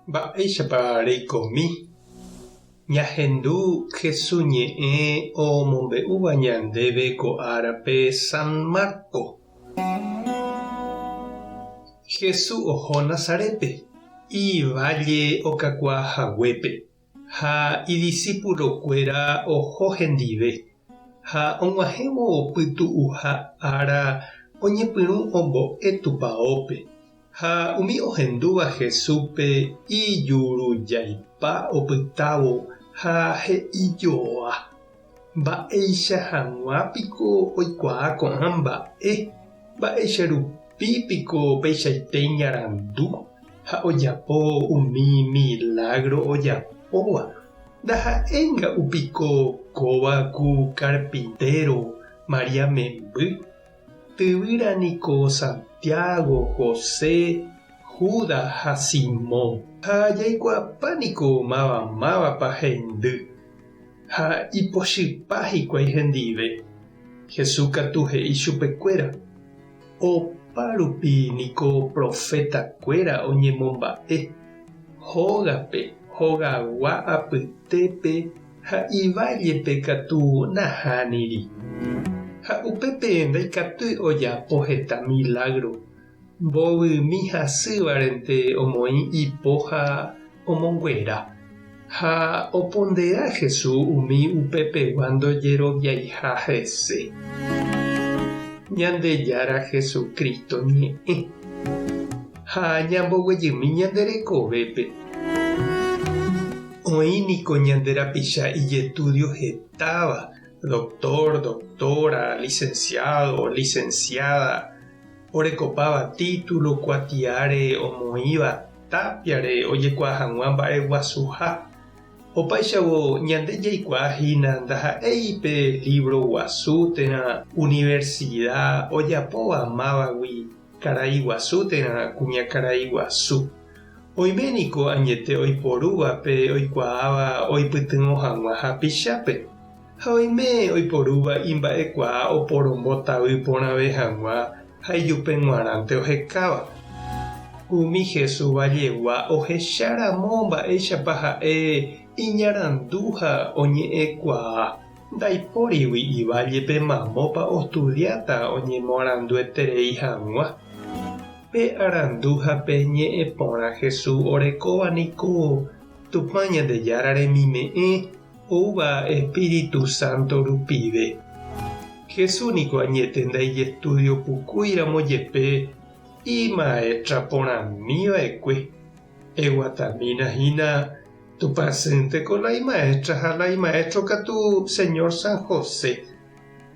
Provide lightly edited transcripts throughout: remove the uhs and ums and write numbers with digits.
Mba'éichapa reikomi? Ñahendu Hesu ñe'ẽ omombe'úva ñandéve ko árape San Marco. Hesu oho Nazarépe, iválle okakuaa haguépe, ha idisípulokuéra oho hendive. Ha og̃uahẽvo pytu'uha ára oñepyrũ ombo'e tupaópe. Ha umi ohendúva Jesúspe ijurujaipa opytávo ha he'ijoa, Mba'éicha hag̃ua piko oikuaa ko'ã mba'e? Mba'éicha rupi piko peichaite iñarandu ha ojapo umi milágro ojapóva? Ndaha'éinga'u piko kóva ku karpintéro María memby? Tyvýra niko Santiago, José, Judas ha Simón. Ha jaikuaapa niko máva mávapa heindy, ha ipochypa hikuái hendive. Jesús katu he'i chupekuéra, Opa rupi niko profetakuéra oñemomba'e, hógape, hogagua apytépe Ha ivállepe katu nahániri. Ha upépe ndaikatúi ojapo heta milágro, mbovymi hasývarente omoĩ ipo ha omonguera. Ha opondera Jesús umi upepegua ndojeroviaiha hese. Ñandejára Jesucristo ñe'ẽ. Ha ñamboguejymi ñande rekovépe. Oĩ niko ñande rapicha ijetudio hetáva, doctor, doctora, licenciado, licenciada, orekopáva título kuatiáre omoĩva tápiare ojekuaa hag̃ua mba'eguasuha. Opáichavo ñande jaikuaa hína ndaha'éi pe lívro guasu térã universida ojapóva mávagui karai guasu térã kuñakarai guasu. Oime niko añete oiporúva pe oikuaáva oipytyvõ hag̃ua hapichápe, ha oime oiporúva imba'ekuaa oporombotavy porãve hag̃ua ha ijupe g̃uarãnte ohekáva. Umi Jesús vallegua ohecha ramo mba'éichapa ha'e iñarandu ha oñe'ẽkuaa, ndaipórigui ivállepe mamópa ostudiáta oñemoarandueterei hag̃ua. Pe arandu ha pe ñe'ẽ porã Jesús orekóva niko Tupã Ñandejára remime'ẽ oúva Espíritu Santo rupive. Jesús niko añete ndaijestudio pukúi ramo jepe imaestra porãmi va'ekue. Eguatamína hína Tupãsýnte ko la imaestra ha la imaestro katu Señor San José.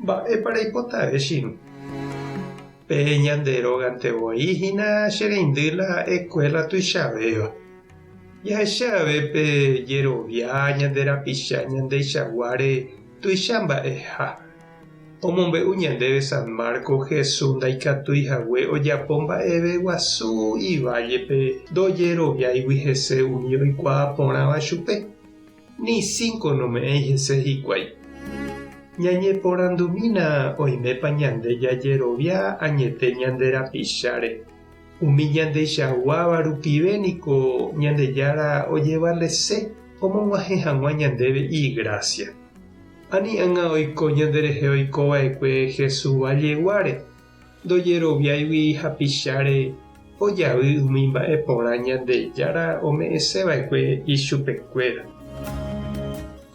Mba'épa reipotave che irũ? Pe ñande rógante voi hína che reindy la eskuéla tuichavéva. Jahecha ave pe jerovia ñande rapicha ñandeichaguáre tuicha mba'eha. Omombe'u ñandéve San Marcos Jesús ndaikatúi hague ojapo mba'eve guasu ivállepe ndojeroviáigui hese umi oikuaa porãva chupe. Ni cinco nome'ẽi hese hikuái. Ñañeporandumína oimépa ñande jajerovia añete ñande rapicháre. Umi ñandeichaguáva rupive niko Ñandejára ojevalese omog̃uahẽ hag̃ua ñandéve igrásia. Ani ág̃a oiko ñanderehe oikova'ekue Jesús valleguáre, Ndojeroviáigui hapicháre ojavy umi mba'e porã Ñandejára ome'ẽseva'ekue ichupekuéra.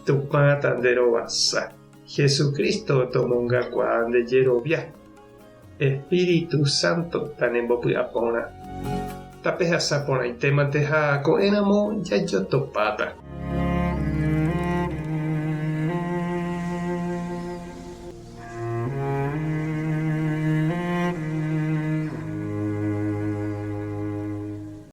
Tupã tanderovasa. Jesucristo tomongakuaa nde jerovia. Espíritu Santo tanembopy'aporã. Tapehasa porãitémante ha ko'ẽramo jajotopáta.